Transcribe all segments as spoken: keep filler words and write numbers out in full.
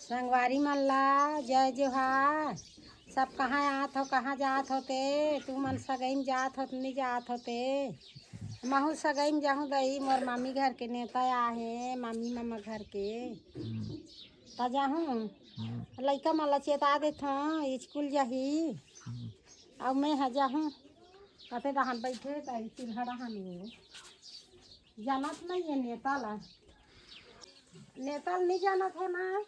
संगवारी मन ला जय जोहार। सब कहाँ आत हो, कहाँ जात हो ते? तुमन सगई में जात हो, नहीं जात हो ते? महू सगई में जाहूँ दई, मोर मामी घर के नेवता आहे, मामी मामा घर के। त जाहूँ। लइका मन ला चेता देथों, स्कूल जाही। अउ मैं ह जाहूँ। कते डहान बइठे, त चिल्हा डहान वो। जानत नहीं है नेता ला। नेता ला नहीं जानत है ना।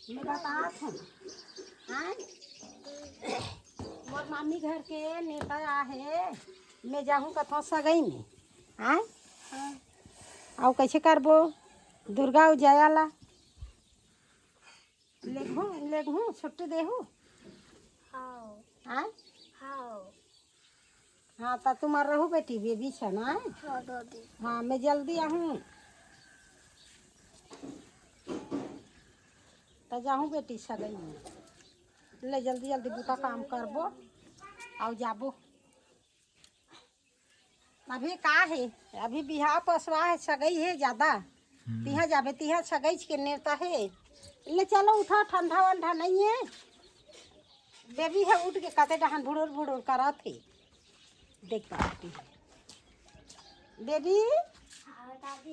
मैं बतात हूँ। आय? मोर मामी घर के नेता आहे, मैं जाहूँ कथों सगई में। आय? अउ कइसे करबो? दुर्गा अउ जया ला लेगहूँ, लेगहूँ, छुट्टी देहू? हाँ। आय? हाँ। हाँ, त तुमन रहू बेटी, बेबी छन, आय? हाँ, दादी। हाँ, मैं जल्दी आहूँ। त जाहूँ बेटी सगई में। ले जल्दी जल्दी बूता काम करबो, अउ जाबो। अभी का हे, अभी बिहाव पसवा हे, सगई हे जादा। तिहाँ जाबे, तिहाँ सगई के नेवता हे। ले चलो उठा, ठंडा वंडा नहीं है। बेबी हे उठ के कते डहान भुड़ुर भुड़ुर करत हे। देख पाती है। बेबी, हाँ, दादी।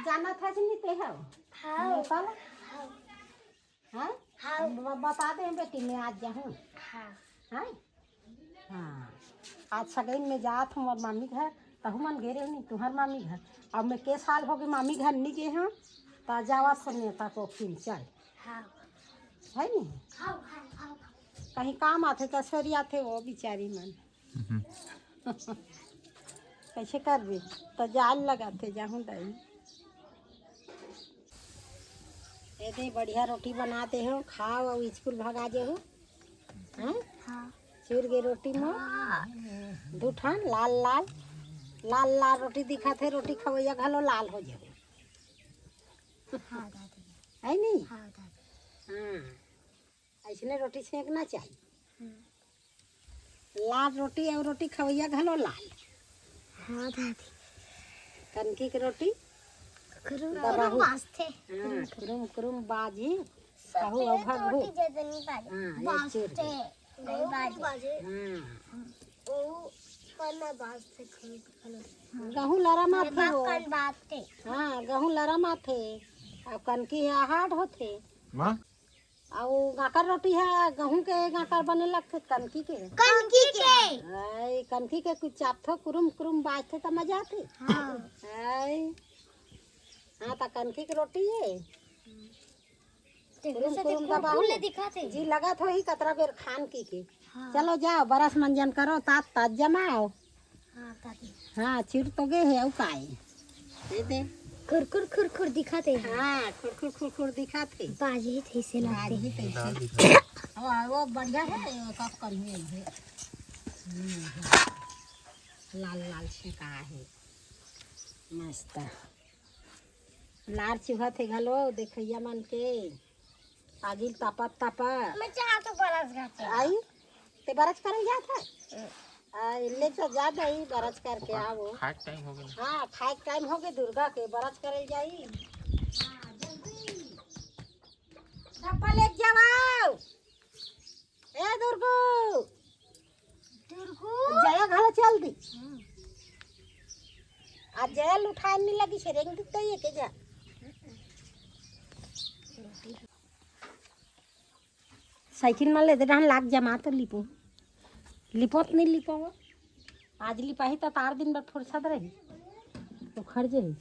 जानत हस नहीं ते हो? हाँ। नेवता ला? हाँ। हाँ? हाँ। ब-, बता दे बेटी, मैं आज जाहूँ। हाँ। हाँ? हाँ। आज सगई में जात हूँ मोर मामी घर, तहू मन गे रहे नहीं तुहर मामी घर। अब मैं के साल होगे मामी घर नहीं गे हूँ, त जावा से नेता को फिर चल। हाँ। है नहीं? हाँ, हाँ, हाँ, हाँ। कहीं काम आथे त सरियाथे वो बिचारी मन। कइसे करबे? त जाल लगाथे, जाहूँ दाई। ए दे, बढ़िया रोटी बना दे हो, खाओ अउ स्कूल भगा जे हो। हैं? हाँ। चूर गे रोटी म। हाँ। दू ठन लाल लाल, लाल लाल रोटी दिखत हे, रोटी खवैया घलो लाल हो जाहू। हाँ, दादी। है नी? हाँ, दादी। हाँ। अइसने रोटी सेंकना चाहिए। हम्म। लाल रोटी अउ रोटी खवैया घलो लाल। हाँ, दादी। कनकी के रोटी कुरुम, दबाहू। कुरुम बाजथे। हाँ, कुरुम, कुरुम बाजही। कहू अउ भगहू। रोटी जैसे नहीं बाजे। हाँ, ये चूर बाजथे। गई। नहीं बाजे। हाँ। ओ, कन बाजथे, कुरुम, कुरुम। गहूं लरा माथे हो। कन बाजथे। हाँ, गहूं लरा माथे। अउ कनकी हे हार्ड होथे। माँ? अउ गांकर रोटी ह गहूं के गांकर बने लगथे, कनकी के? कनकी के। आय, कनकी के कुछ चापथो, कुरुम कुरुम बाजथे त मजा आथे। हाँ। आय। हाँ, त कनकी के रोटी हे। कुरुम कुरुम दबाहू। ले दिखाथे। जी लगत होही कतरा बेर खान की के। हाँ। चलो जाओ, बरस मंजन करो, तात तात जमाओ। हाँ, काकी। हाँ, चिर तो गे हे, अउ काय? दे दे। खुरखुर, खुरखुर दिखत हे। हाँ, खुरखुर, खुरखुर दिखत हे। बाजी थे से लागथे। बाजी थे से। अब वो बढ़िया हे, ये कब करिए ये? हम्म, लाल लाल छेका हे। मस्त। लार चुहत हे घलो, देखइया मन के। आगिल तापत तापत। मैं चाह तो बरस जाते। आई, ते बरस करल जात हे? हम्म। आई, ले चल जा दई, बरस करके आवो। खाए के टाइम हो गया। हाँ, खाए के टाइम हो गए दुर्गा के, बरस करल जाई। हाँ, जल्दी। डब्बा ले जाओ। ए दुर्गू। दुर्गू। जया घलो चल दी। हम्म। आ जया ल उठाए नहीं लगी से रेंग दिखता ये के जा। साइकिल में ले दे डहन लाग जमा तो लिपो। लिपोत नहीं लिपो। आज लिपाही तो तार दिन भर फुर्सत रही। तो खड़ जाई।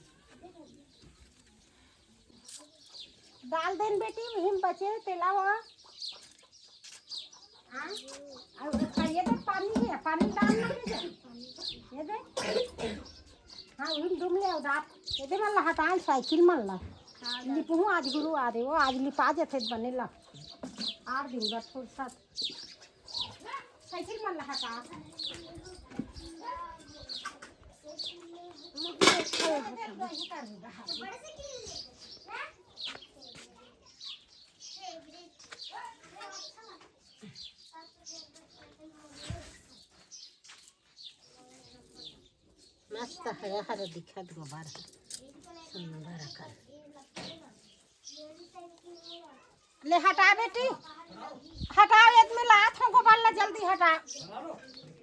डाल देन बेटी, वही में बचे तेला वो। हाँ? अउ ये दे पानी हे, पानी डाल ना दे। ये दे। हाँ, वही में डूम ले उधार। ये दे मन ला हटाए साइकिल मन ला। लिपहूँ आज गुरु आ रहे हो, आज लिपा जथे बने ला। आठ दिन बाद फुर्सत। साइकिल मन ला हटा। मस्त हरा हरा दिखत गोबर ह। सुंदर अकन। ले हटा बेटी, हटाओ, ये में लात हो गोपाल ला, जल्दी हटा,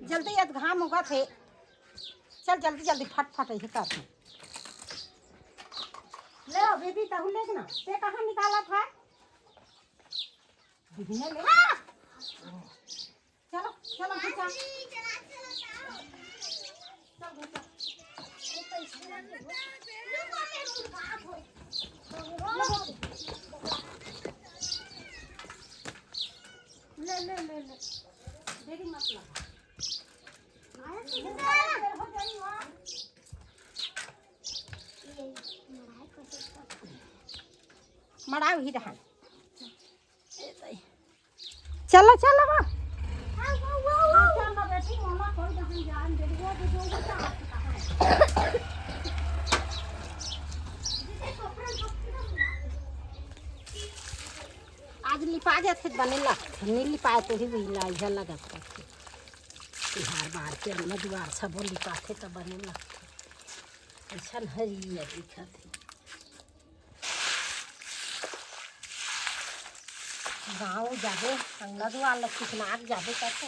जल्दी, ये घाम उगत हे। चल जल्दी जल्दी फटफट ये कर। ले बेबी, तहु ले ना, ते कहाँ निकाला था? बिहने ले। चलो चलो बेटा। ले ले ले ले, देरी मत लगा। मड़ाव ही रहा। चलो चलो बा। आज लिपा जाथे बने लगथे, नहीं लिपाए तो ही वही लाइजा लगत करथे। तिहार बार के अंगना दुआर सबो लिपाथे त बने लगथे। अइसन हरियर दिखत हे। गाँव जाबे, अंगना दुआर ल चिकनाक जाबे करथे।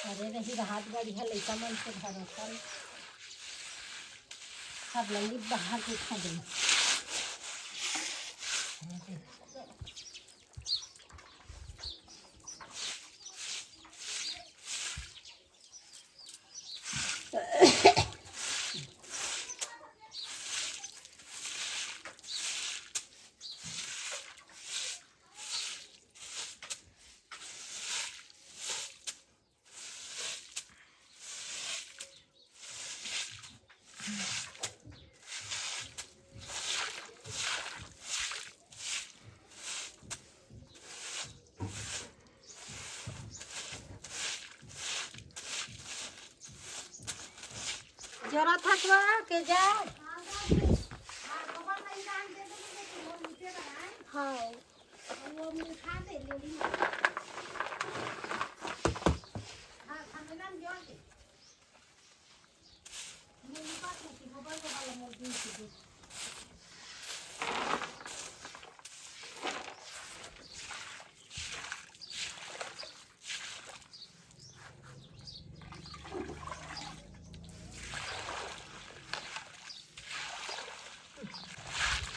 अरे रही राहत गाड़ी है, लइका मन के भरोसा में। सब लंगी बाहर के खा दे। जरा थकवा के जा। हाँ।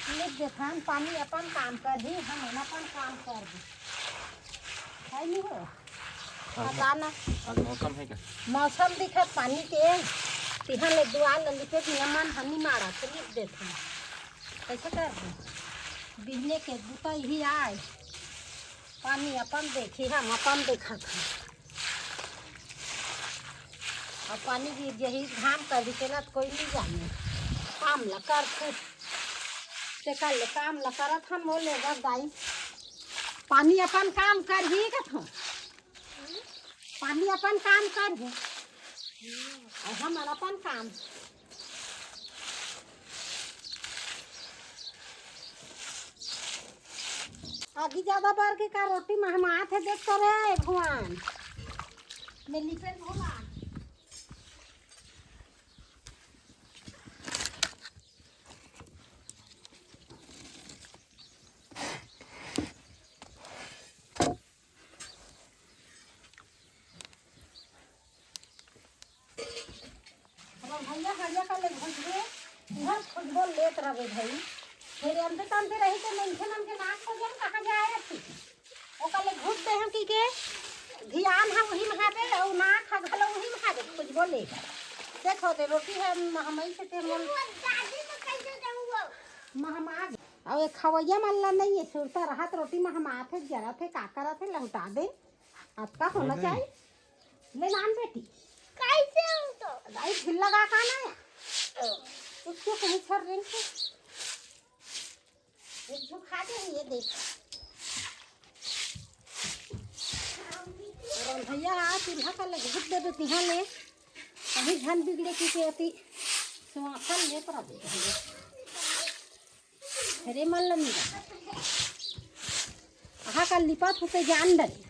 लिख देथन, पानी अपन काम करही, हमन अपन काम करबो। है नी हो? आज पता ना। आज मौसम है क्या? मौसम दिखत पानी के, तिहां ले दुआर ल लिपे बिना मन हनी मारा, तो लिख देथन। कैसे करबो? बिहने के बुता ही आए, पानी अपन देखी, हम अपन देखत हन। अउ पानी गिर जही, घाम कर भी तेला तो कोई नहीं जाने। काम ला करथे, ते कर ले, काम ला करत हन, मोले बस दाई। पानी अपन काम करही कथों, पानी अपन काम करही, अउ हमन अपन काम। आगी ज्यादा बर के का रोटी महमात हे, देख तो रे भगवान। मैं लिपे भगवान। रंधइया हरिया का ले घुसबे, उहर खोजबो लेत रहे भाई। फिर अंते तंते रही तो मनखे मन के नाक खोजे हम कहाँ जाए रहती। ओकर ले घुस दे हम की के धियान है वही महादे, और नाक है घलो वही महादे, खोजबो ले। देखो दे रोटी है महमई से ते मन। महमा। अब एक खवैया मन ला नहीं है, सुरता रहत रोटी महमात है, जरत है, का करत है, लहुटा दे। अतका होना चाहिए। ले नान बेटी। कैसे हम तो? भाई फिर लगा का ना है। तू क्यों कहीं छोड़ रही है? एक झुका दे, ये देख। और भैया, आ चूल्हा का लग घुट देबे तिहां ले। कहीं झन बिगड़े की के अति सुवासन ले पर। अरे मन ल मिला। आहा का लिपा फुटे जान डरे।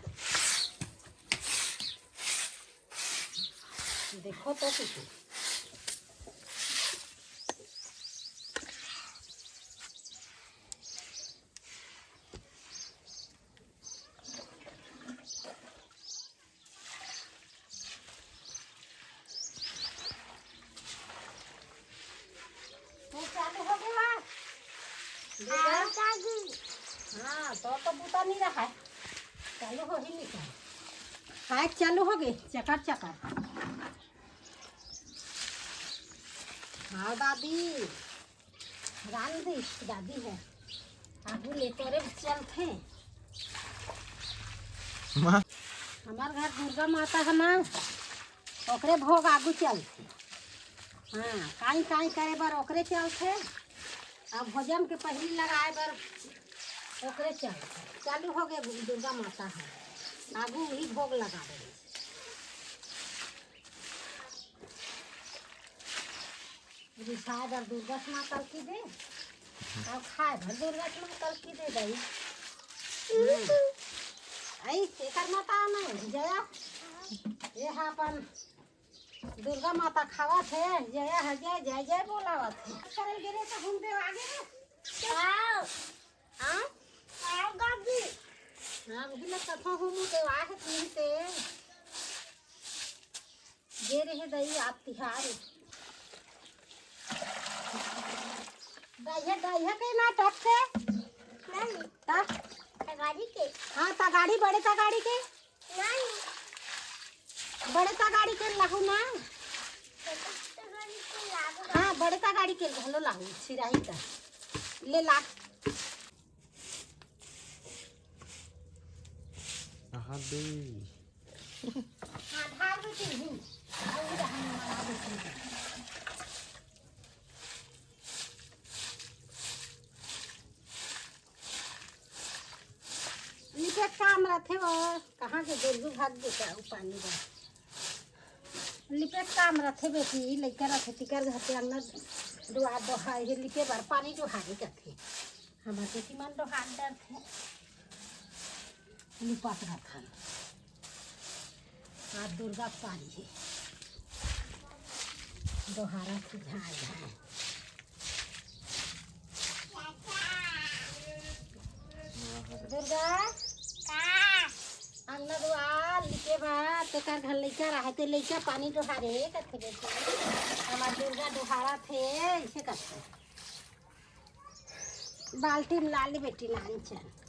देखो तो कुछ। हाँ, तो, तो बूता नहीं रहा है। चालू हो ही नहीं पाए। हाँ, चालू हो गए, चकर चकर। हाँ दादी, राम दी, दादी है। आगू ले तोरे चलथे। माँ। हमार घर दुर्गा माता है ना, ओकरे भोग आगू चलथे। हाँ, काई काई करे बर ओकरे चलथे। अब भोजन के पहली लगाए बर ओकरे चलथे। चालू हो गए दुर्गा माता है, आगू ही भोग लगा दे। रिसाए बर दुर्गा माता की दे, और खाए बर दुर्गा माता की दे दई। हम्म। आई एकर माता नहीं जया, ये हा अपन दुर्गा माता खावत हे, जया है जय जय जय बोलावत हे। करल गिरे तो हम दे आगे रे। आओ। हाँ? आओ गाजी। हाँ, अभी मैं कथा हूँ मुँह देवा है तुम से। ये रहे दई आप तिहार। डाइया, डाइया के ना टप के? नहीं। ता? तगाड़ी के? हाँ, तगाड़ी, बड़े तगाड़ी के? नहीं। बड़े तगाड़ी के लाहू ना? छोटे तगाड़ी के लाहू। हाँ, बड़े तगाड़ी के घलो लाहू, सिराही का। ले ला। हाँ दे। हाँ, ढाल दो तीन दिन। और ये हम मंगा देते हैं। लिपे काम रथे वो, कहाँ के गोरू भाग देता वो पानी बर। लिपे काम रथे बेटी, लइका रथे तिकर घर के अंगना दुआर डोहारे, लिपे बर पानी डोहारे कथे। हमर बेटी मन डोहार डरथे। लिपत रथन। आज दुर्गा पारी हे। डोहारा की झाय झाय। दुर्गा, का? अंगना दुआर लिपे बा, तेकर घर लइका रहे, ते लइका पानी डोहारे कथे बेटी। हमर दुर्गा डोहारत हे, अइसे कथे। बाल्टी में ला ले बेटी, नानी चल।